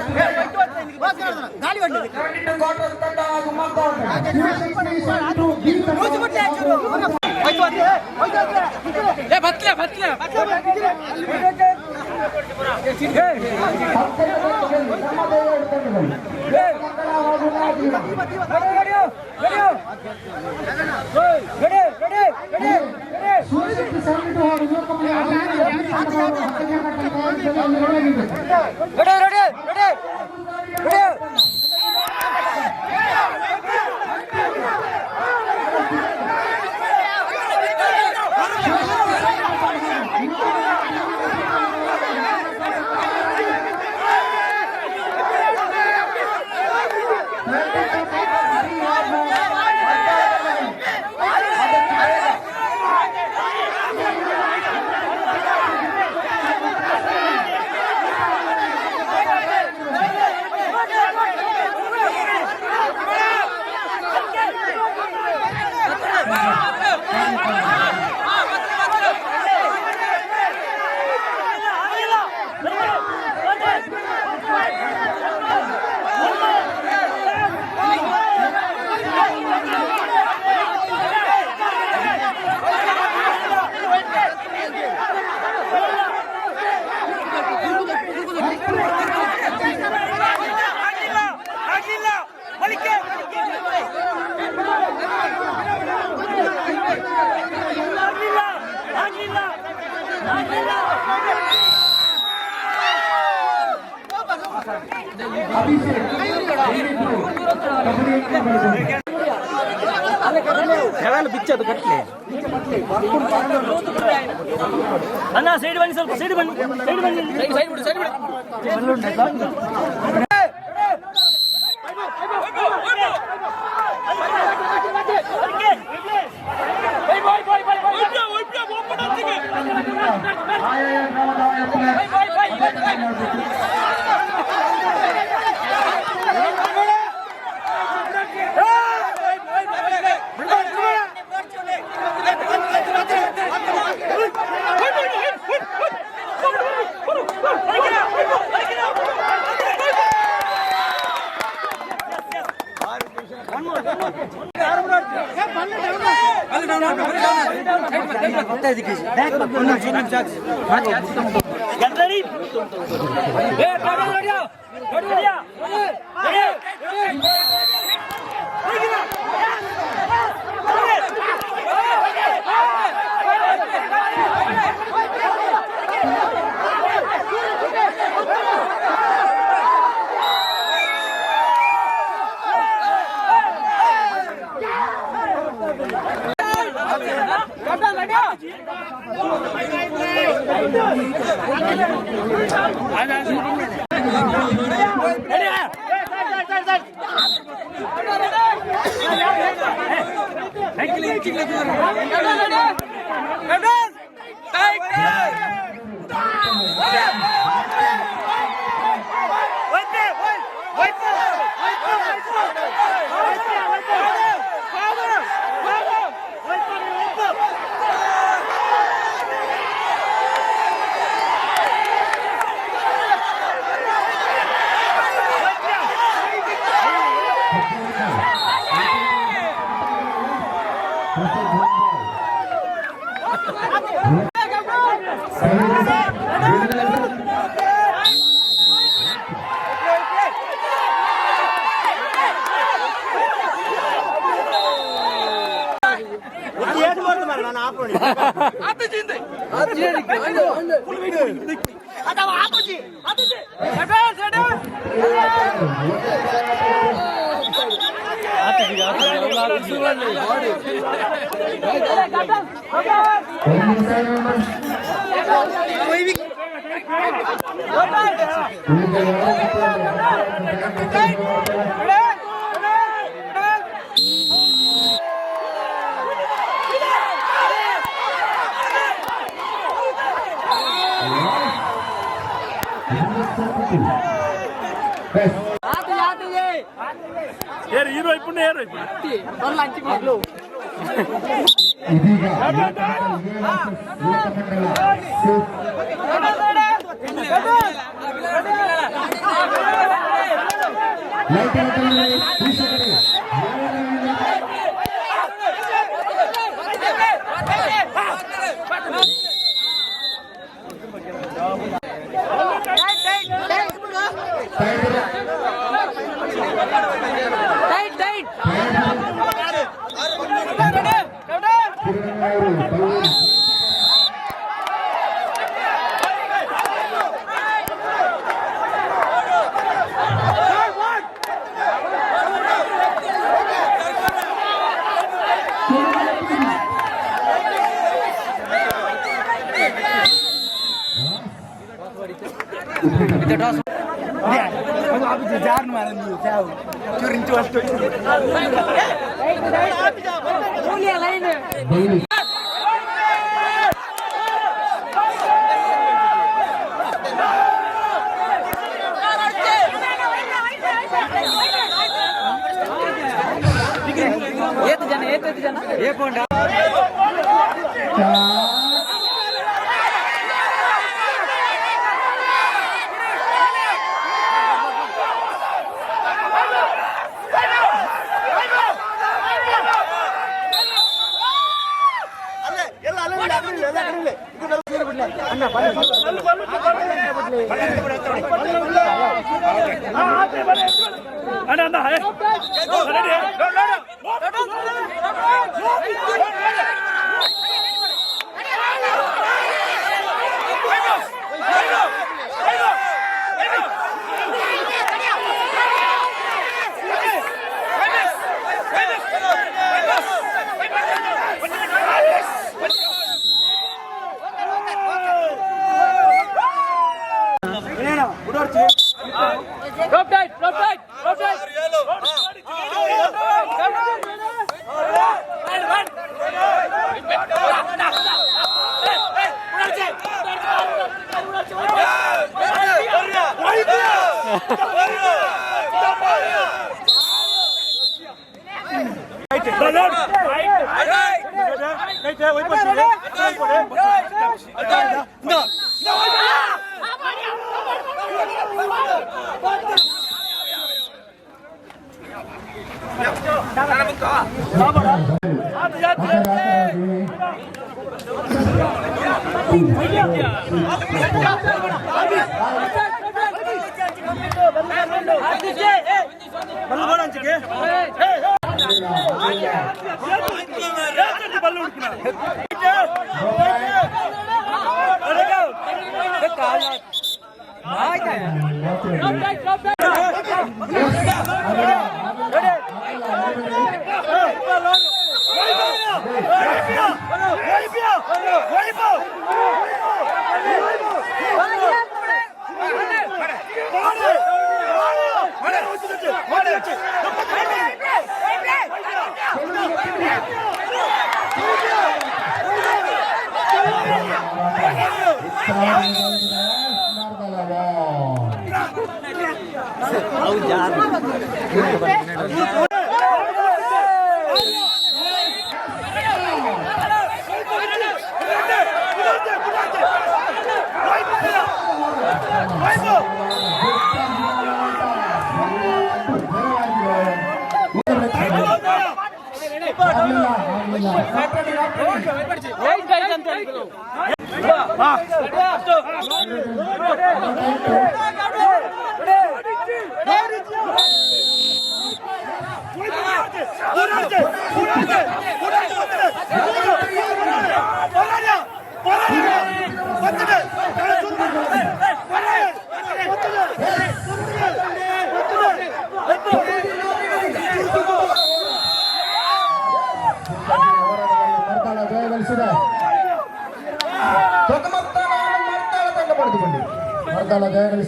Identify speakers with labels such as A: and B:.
A: 72 quarters ತಂಡ ಹಾಗೂ ಮಕ್ಕಳು.
B: ಶಿವಶಕ್ತಿ 72 ಬಿ ತಂಡ.
C: ಬತ್ಲೆ ಬತ್ಲೆ.
A: ಹತ್ತೆರಡು ತಂಡಗಳು, ನಮ್ಮ ಎರಡು ತಂಡಗಳು, ಮಂಗಳ ಹಾಗೂ ನಾಗೀರ.
B: ಶಿವಶಕ್ತಿ 72 ಹಾಗೂ ಯುವಕ ಮಂಡಲ ಬಿ ತಂಡದವರು ಹತ್ತನೇ ಮಟ್ಟದ ತಯಾರಿಸಲು ರೆಡಿಯಾಗಿರಬೇಕು.
C: Ready ready ready ready.
A: 32 B ಹಾಗೂ ಮಂಗಳ ತಂಡಗಳು. ಆದಷ್ಟು ಬೇಗ.
C: ಆಗಿಲ್ಲ ಆಗಿಲ್ಲ ಬಳಿಕೆ. ಆಗ್ಲಿಲ್ಲ ಆಗ್ಲಿಲ್ಲ ಆಗ್ಲಿಲ್ಲ.
A: ಅಭಿಷೇಕ್ 82 ಕಬಡ್ಡಿ ಬೆಳಗುಂದಿ.
C: ಬಿಚ್ಚದು ಕಟ್ಲೆ. ಅಣ್ಣ, ಸೈಡ್ ಬನ್ನಿ, ಸ್ವಲ್ಪ ಸೈಡ್ ಬನ್ನಿ, ಸೈಡ್ ಬನ್ನಿ, ಸೈಡ್ ಬಿಡು, ಸೈಡ್ ಬಿಡು.
A: ಆಯಾಯ ಗ್ರಾಮದ ಆಯಾ ಪ್ಲೇಯರ್ಸ್ ಮಾಡಬೇಕು.
C: Get ready? Hey, ready, ready, ready.
A: Yes.
C: Hero ఇప్పుడు, హీరో ఇప్పుడు.
A: ಇದೀಗ ಯುವಕ ಮಂಡಲ ಸೇಫ್. ಲೈಟ್ ವೀಕ್ಷಕರೇ.
D: Tight tight.
A: ಕಿರಣ್ ಅವರು. ಬೈಲಿ.
D: ಏತ್ ಜನ, ಏತ್ ಜನ?
C: ಅಣ್ಣ ಅಣ್ಣ.
D: Rope tight, rope tight, rope tight. Tight tight ಅಂತ ಹೇಳಿದ್ರು.
A: ಮರ್ತಾಳ ಜಯಗಳಿಸಿದೆ. ಪ್ರಥಮ ಸ್ಥಾನವನ್ನು ಮರ್ತಾಳ ತಂಡ ಪಡೆದುಕೊಂಡಿದೆ. ಮರ್ತಾಳ ಜಯಗಳಿಸಿದೆ.